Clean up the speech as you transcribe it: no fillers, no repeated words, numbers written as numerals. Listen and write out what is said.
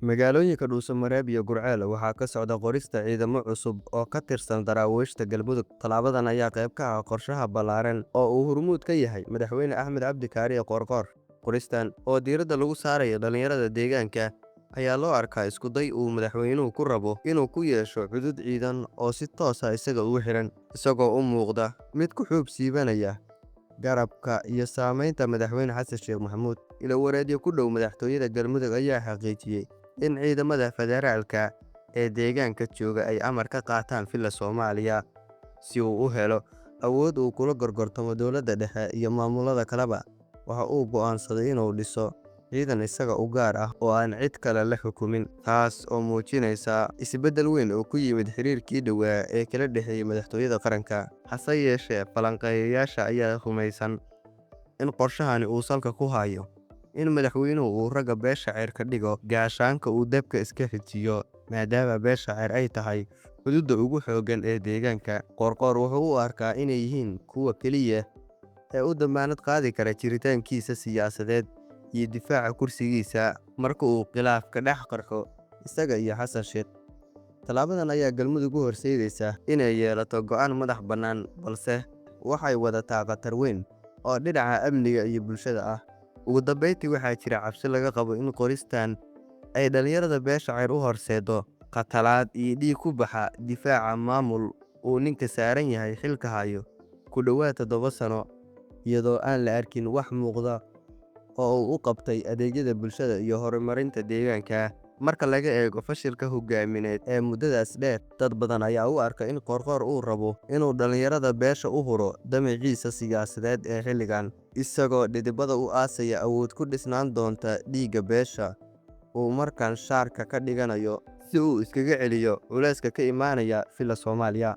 Magaalooyinka Dhuuso-Mareeb iyo Gurceel waxaa ka socda qorista ciidamo cusub oo ka tirsan daraawiishta Galmudug. Tallaabadan ayaa qayb ka ah qorshaha ballaaran oo uu hormuud ka yahay Madaxweyne Axmed Cabdi Kaariye Qoorqoor. Qoristan oo diiradda lagu saarayo dhalinyarada deegaanka ayaa loo arkaa isku day uu madaxweynuhu ku rabo inuu ku yeesho cudud ciidan oo si toos ah isaga ugu xiran, isagoo u muuqda mid ku xuub siibanaya garabka iyo saameynta Madaxweyne Xasan Sheekh Maxamuud. Ilo-wareedyo ku dhow madaxtooyada Galmudug ayaa xaqiijiyay in ciidamada federaalka ee deegaanka jooga ay amar ka qaataan Villa Soomaaliya si uu u helo awood uu kula gorgortamo dowladda dhexe iyo maamulada kaleba. Waxa uu go'aansaday inuu dhiso ciidan isaga u gaar ah oo aan cid kale la xukumin, taas oo muujinaysa isbeddel weyn oo ku yimid xiriirkii dhowaa ee kala dhexeeyay madaxtooyada qaranka. Hase yeeshee, falanqeeyayaasha ayaa rumaysan in qorshahani uu salka ku hayo in madaxweynuhu uu ragga beesha Ceyr ka dhigo gaashaanka uu dabka iska xijiyo, maadaama beesha Ceyr ay tahay cududda ugu xooggan ee deegaanka. Qoorqoor wuxuu u arkaa inay yihiin kuwa kaliya ee u dammaanad qaadi kara jiritaankiisa siyaasadeed iyo difaaca kursigiisa marka uu khilaaf ka dhex qarxo isaga iyo Xasan Sheekh. Tallaabadan ayaa Galmudug u horseedaysa inay yeelato go'aan madax bannaan, balse waxay wadataa khatar weyn oo dhinaca amniga iyo bulshada ah. Ugu dambeyntii, waxaa jira cabsi laga qabo in qoristan ay dhalinyarada beesha Ceyr u horseeddo khatalaad iyo dhiig ku baxa difaaca maamul uu ninka saaran yahay xilka hayo ku dhowaad 7 sano, iyadoo aan la arkin wax muuqda oo uu u qabtay adeegyada bulshada iyo horumarinta deegaanka. Marka laga eego fashilka hoggaamineed ee muddadaas dheer, dad badan ayaa u arka in Qoorqoor uu rabo inuu dhalinyarada beesha u huro damaciisa siyaasadeed ee xilligan, isagoo dhidibada u aasaya awood ku dhisnaan doonta dhiigga beesha uu markaan shaarka ka dhiganayo si uu iskaga celiyo culayska ka imaanaya Villa Soomaaliya.